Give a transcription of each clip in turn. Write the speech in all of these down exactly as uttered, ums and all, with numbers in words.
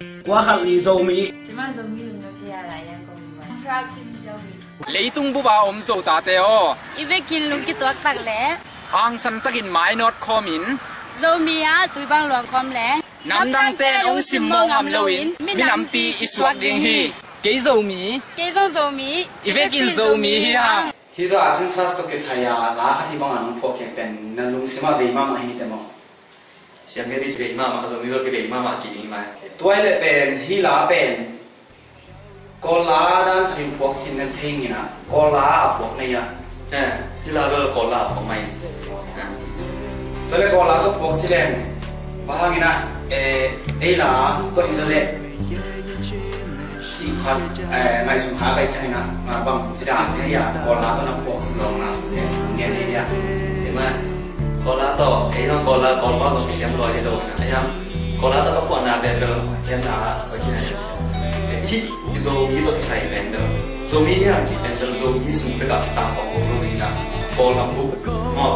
Kua khat li Zomi. Cuma Zomi lungdam pia la yang kong buat. Proud to be Zomi. Leitung bup a om Zo tate aw, i vekin lungkituak tak le hangsan takin mainawt khawmin, Zomi a tui bang luang khawm le namdangte hong simmawh ngam loin minampi i suak ding hi. Kei Zomi. Kei zong Zomi. I vekin Zomi hi hang. Hih tawh a census tawh kisai a la khat hih bangin hong phuak khia pen na lungsim ah vei mahmah hi ni te maw? Siam nge ni, vei mahmah, Zomi tawh kivei mahmah ci ding hi mai. Tua hi leh pen hih la pen Kawl la dan khat in phuak cin nan thei ing a, Kawl la a phuak na hi a. Eh, hih la bel Kawl la a phuak mai. Eh. Tua leh Kawl la tawh phuak ci leng bang hangin a, eh, ei la tawh hi zaw leh cih khat, eh, ngaihsun kha ka hih ciangin a, ah, bang ci dan thei a, Kawl la tawh na phuak lawng na, eh, ngen ei a. Ei mah, Kawl la tawh, ei zong Kawl la, Kawl la tawh kisiam lawh ding lo na, ei zong Kawl la tawh ka phuakna bel bel khen na, ka ci na. Eh, hih, hih Zomi tawh kisai pen bel, Zomi hi hang cih pen bel Zomi sung bek a tang kong kong lo ding na, Kawl lam bup, maw,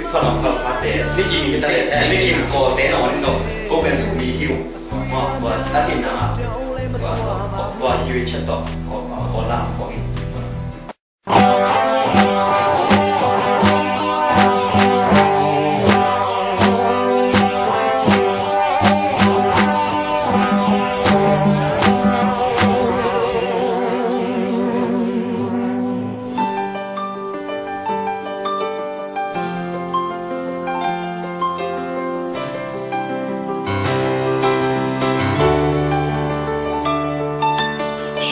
i fa lam phal phate, mi kim, eh, mi kim Kawlte na wan in lo, ko pen Zomi hi uh.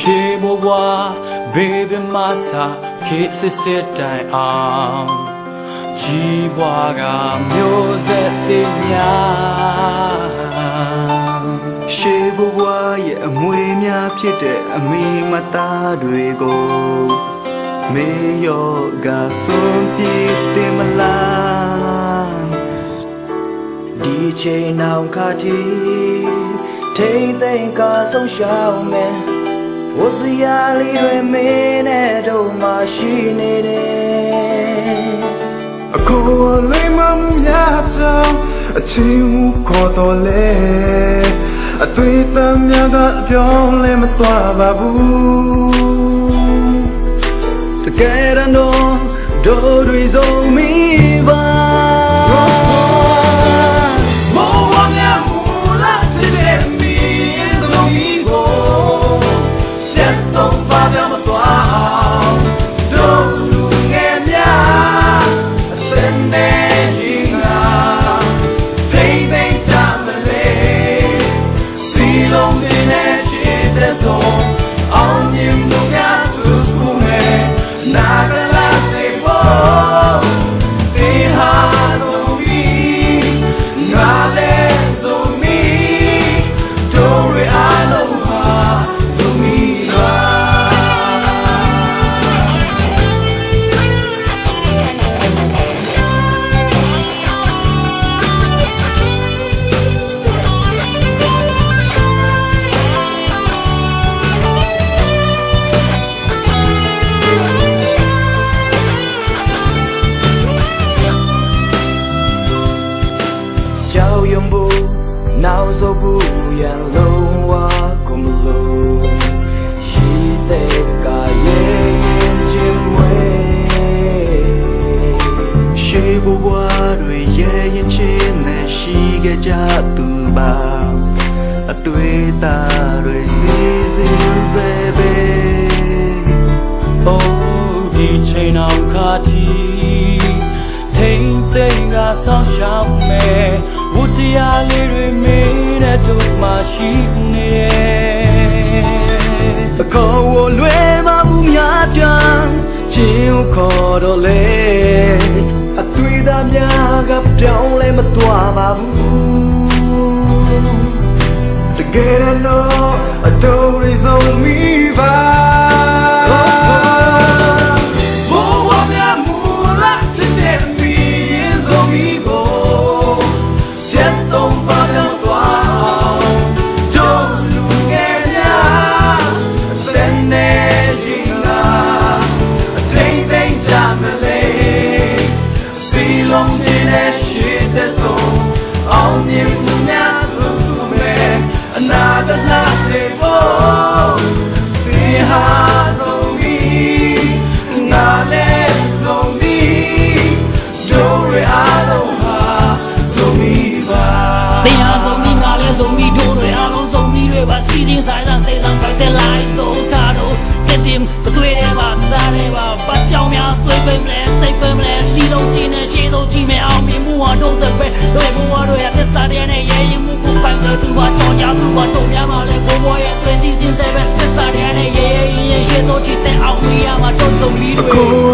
Shibwa, baby masa, ခေတ်အဆက်ဆက်တိုင်အောင် ကြီးပွားက မျိုးဆက်သစ်များ။ ရှေးဘဝရဲ့အမွေများဖြစ်တဲ့ အမိမသားတွေကို မေ့လျော့ကစွန့်ပစ်သင့်မလား။ ဒီချိန်နှောင်းခါထိ ထိမ့်သိမ်းကာစောင့်ရှောက်မယ်။ ဝတ်စရာလေးတွေ မင်းနဲ့တို့မှာရှိနေတယ်။ အကိုယ်အလွင်မမှုများကြောင့် အချိန်ဟူခေါ်တော့လဲ အသွေးသမ်းများက ပြောင်းလဲမသွားပါဘူး။ တကယ်တမ်းတော့ တို့တွေ Zomi ပါ။ ဘဝများမူလဖြစ်တဲ့ မင်း Zomi ကို ရှက်တော့ပါ ပြောင်းမသွားအောင် တို့လူငယ်များ အသက်နဲ့ရင်ငါ ထိမ့်သိမ်းကြမလဲ။ စည်းလုံးညီတဲ့ ရှေ့သက်ဆုံး အောင်မြင်မှုများ စုထူမယ်။ နာကလာစေဖို့ သင်ဟာ Zomi၊ ငါလည်း Zomi၊ တို့တွေအားလုံးဟာ Zomi ပါ။ ကြောက်ရွံ့ဖို့ နောက်ဆုတ်ဖို့ရန် လုံးဝကိုမလို။ ရှိသက်က ရဲရင်ချင်းမွေး။ ရှေးဘဝတွေ ရဲရင်ချင်းနဲ့ ရှိခဲ့ကြသူပါ။ အသွေးသားတွေ စီစဉ်ဆဲပဲ။ Oh, ဒီချိန်နှောင်းခါထိ ထိမ့်သိမ်းက စောင့်ရှောက်မယ်။ ဝတ်စရာလေးတွေ မင်းနဲ့တို့မှာရှိနေတယ်။ အကိုယ်အလွင်မမှုများကြောင့် ချင်းကိုခေါ်တော့လဲ အသွေးသားများက ပြောင်းလဲမသွားပါဘူး။ တကယ်တမ်းတော့ အတို့တွေ Zomi ပါ။ ဘဝများမူလဖြစ်တဲ့ မင်း Zomi ကို ရှက်တော့ပါ ပြောင်းမသွားအောင် တို့လူငယ်များ အသက်နဲ့ရင်ငါ ထိမ့်သိမ်းကြမလဲ။ စည်းလုံးညီတဲ့ ရှေ့သက်ဆုံး အောင်မြင်မှုများ စုထူမယ်။ အနာဂ သင်ဟာဇုန်မီ၊ ငါလည်းဇုန်မီ၊ တို့တွေအားလုံးဟာဇုန်မီပါ။ သင်ဟာဇုန်မီ၊ ငါလည်းဇုန်မီ၊ တို့တွေအားလုံးဇုန်မီတွေပါ။ စီးခြင်းဆိုင်ရာစေတံးဖိုက်တဲ့ light ဆိုတာတို့ ကတင် ပသွေးထဲမှာသားထဲမှာ ဘာကြောင့်များသွေးပိမလဲ စိတ်ပိမလဲ ဒီလိုစီးနဲ့ရှေ့သို့ကြည့်မယ် အောင်မြင်မှုဟာတို့တစ်ပဲ တို့ရဲ့ဘဝတို့ရဲ့သစ္စာတရားနဲ့ရဲရင်မှုကိုပိုင်တယ်သူဟာကြော်ကြသူဟာတို့များမှာလည်းဘဝရဲ့သွေးစီးစင်းစဲပဲသစ္စာတရားနဲ့ရဲရင်ရင်ရှေ့သို့ကြည့်တဲ့အောင်မြင်ရမှာတို့စုံပြီးတွေ